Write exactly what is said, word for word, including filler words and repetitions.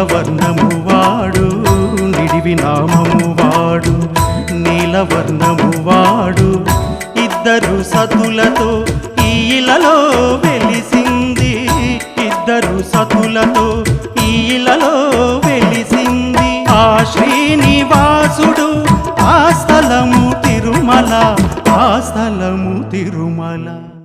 నీలవర్ణము వాడు, నిడివి నామము వాడు, నీలవర్ణము వాడు. ఇద్దరు సతులతో ఈ ఇలలో వెలిసింది, ఇద్దరు సతులతో ఈ ఇలలో వెలిసింది ఆ శ్రీనివాసుడు. ఆ స్థలము తిరుమల, ఆ స్థలము తిరుమల.